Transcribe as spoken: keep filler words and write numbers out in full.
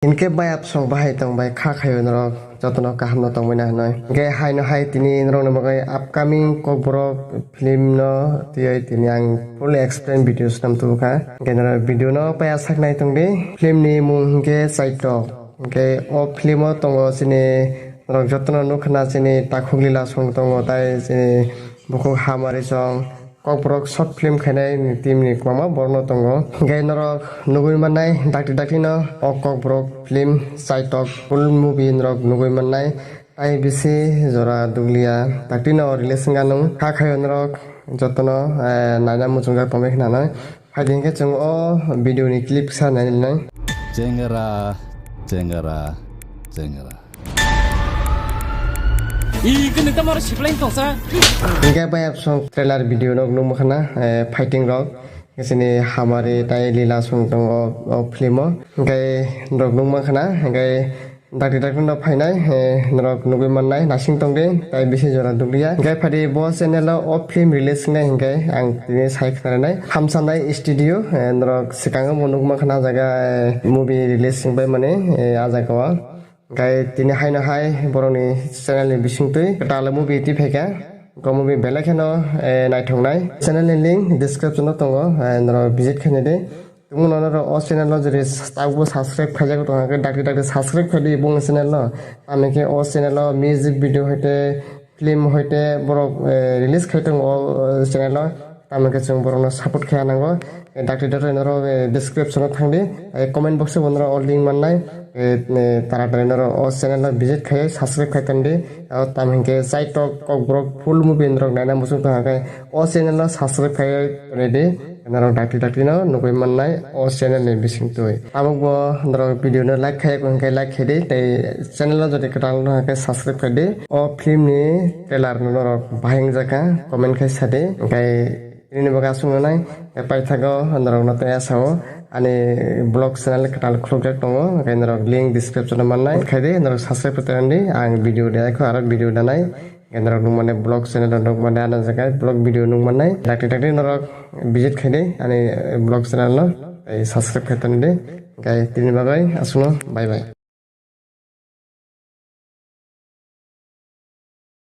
Hinkhe bai absong bahai tong bai kha khayo norok jotono kaham no tongmani hinoi. Hinkhe haino hai tini norok ni bagwi upcoming Kokborok film no twiwi tini ang full explain video swnam tubu kha. Hinkhe norok video no paya sak nai tong di. Film ni mung hinkhe Chaitok. Hinkhe o film o tongo chini norok jotono nukha na chini Takhuk Lila song tongo tai chini Bukhuk Hamari song. Kokborok short film khainai ni team ni kwbangma borok no tongo. Hinkhe norok nugwi mannai dakti dakti no o Kokborok film Chaitok full movie norok nugwi mannai. Tai bisi jora duglia dakti no release wngya nung kha khayo norok jotono, eh, naina muchungjak tongwi khnanai. Phaidi hinkhe chwng o video ni clip sa nainai. Chengra, chengra, chengra. Ih, kene tamo aro siblai tongsa. Hinkhe bai absong trailer video nok nukma khana, eh, fighting rok. Chini Hamari tai Lila song tongo o film o. Hinkhe norok nukma khana, hinkhe dakti dakti no phainai, eh, norok nugwi mannai, nasing tongdi, tai bisi jora duglia. Hinkhe phaidi bo channel o o film release wngnai hinkhe ang tini sai khnarinai. Hamsanai Studio, eh, norok swkango bo nukma khana jaga, eh, movie release wngbai mani, eh, a jaga o. Hinkhe tini haino hai borokni channel ni bisingtwi kwtal movie twi phaikha. O movie belai kheno, eh, naithoknai. Channel ni link description o tongo, eh, norok visit khainai di. Tungmano norok o channel o jodi tabukbo subscribe khaijak tongkha khe dakti dakti subscribe khaidi bongni channel o. Tamni khe o channel o music video hoite film hoite borok, eh, release khai tongo o, o channel o. Tamni khe chwng borokno support khe anango. Eh, dakti dakti norok, eh, description o thangdi. Eh, comment box o bo norok o link mannai. Eh, eh, taratari norok o channel o visit khai subscribe khai tongdi. O tamo hinkhe Chaitok Kokborok full movie norok naina muchung tongkha khe o channel o subscribe khai tongdi. Norok dakti dakti no nugwi mannai o channel ni bisingtwi. Tabukbo norok video no like khai hinkhe like khaidi tei channel o jodi kwtal no hinkhe subscribe khaidi. O film ni trailer no norok bahai wngjakha comment khai sadi. Hinkhe Tini bagwi aswk nai, paithago norokno tei asao ani vlog channel kwtal khulukjak tongo, hwnkhe norok link description o mannai. Khaidi norok subscribe khaidi, ang video de kho aro video danai. Hwnkhe norok nukmani vlog channel rok nukmani ano jaga vlog video nukmannai. Dakti dakti norok visit khaidi ani vlog channel no tei subscribe khaidi. Hwnkhe tini bagwi aswkno, bye bye.